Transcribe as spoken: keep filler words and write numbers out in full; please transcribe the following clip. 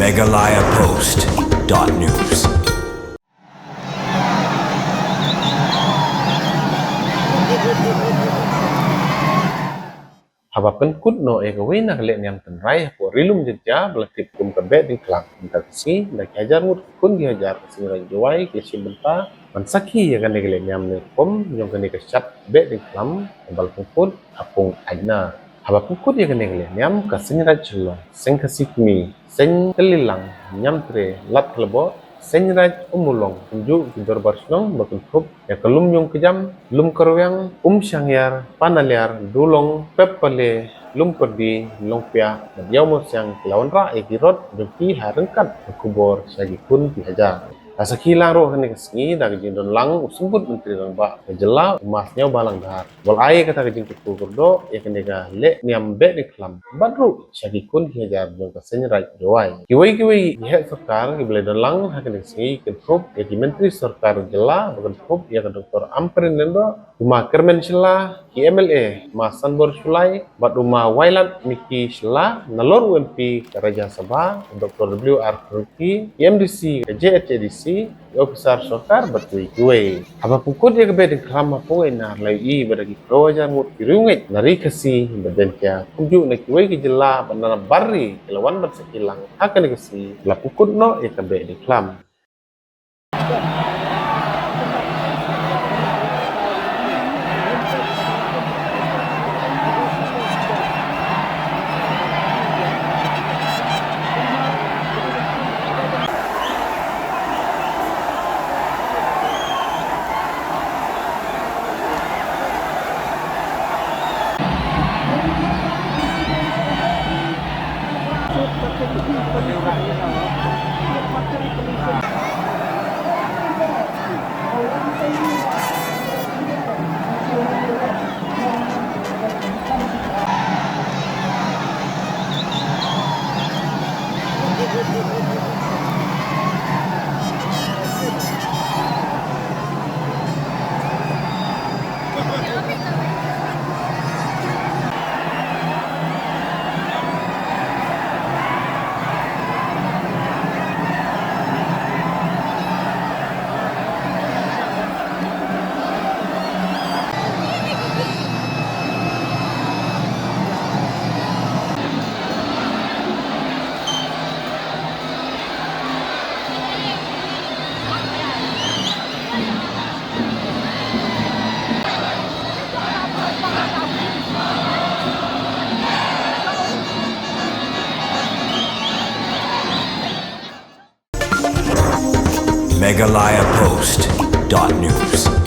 Meghalaya Post dot news. Haba pynkut noh ïa kawei na ka lehniam tynrai hapoh Ri Lum Jaiñtia ba la tip kum ka Behdeiñkhlam, mynta ka sngi da ki hajar ngut ki khun ki hajar ka Seiñ Raij Jowai ki la shim bynta ban sakhi ïa kane ka lehniam ne rukom jong kane ka shad Behdeiñkhlam ba la pynkut ha Pung Aitna. Haba pynkut ïa kane ka lehniam, ka Seiñ Raij Shillong, Seiñ Khasi Kmie, Seiñ Tyllilang, Niamtre, Ladkhlabot, Seiñ Raij Ummulong, kumjuh ki dorbar shnong ba kynthup ïa ka Lumïung Kjam, Lumkarwiang, Umshangïar, Panaliar, Dulong, Peppale, Lumpyrdi, Longpiah bad Ïawmawsiang ki la wanrah ïa ki rot jong ki ha ryngkat ka khubor sha ki khun ki hajar. La sakhi lang ruh ha kane ka sngi da ka jingdon lang u Symbud Myntri Rangbah ka jylla, u Ma Sniawbhalang Dhar, ba la ai ïa kata ka jingkyrkhu kyrdoh ïa kane ka lehniam Behdeiñkhlam bad ruh sha ki khun ki hajar jong ka Seiñ Raij Jowai. Kiwei kiwei ki heh sorkar kiba la don lang ha kane ka sngi kynthup ïa ki Myntri Sorkar Jylla ba kynthup ïa ka Doctor Ampareen Lyngdoh, u Ma Kyrmen Shylla, ki M L A, Ma Sanbor Shullai bad u Ma Wailadmiki Shylla, nalor u M P ka Rajya Sabha, Doctor W R Khyrki, ki M D C ka J H A D C, ki ophisar sorkar bad kiwei kiwei. Haba pynkut ïa ka Behdeiñkhlam ha Pung Aitna la ïohi ba da ki khyndai hajar ngut ki riewngeit na Ri Khasi bad Jaiñtia, kumjuh na kiwei ki jylla bad na bar ri ki la wan ban sakhi lang ha kane ka sngi ba la pynkut noh ïa ka Behdeiñkhlam. Meghalaya Post dot news.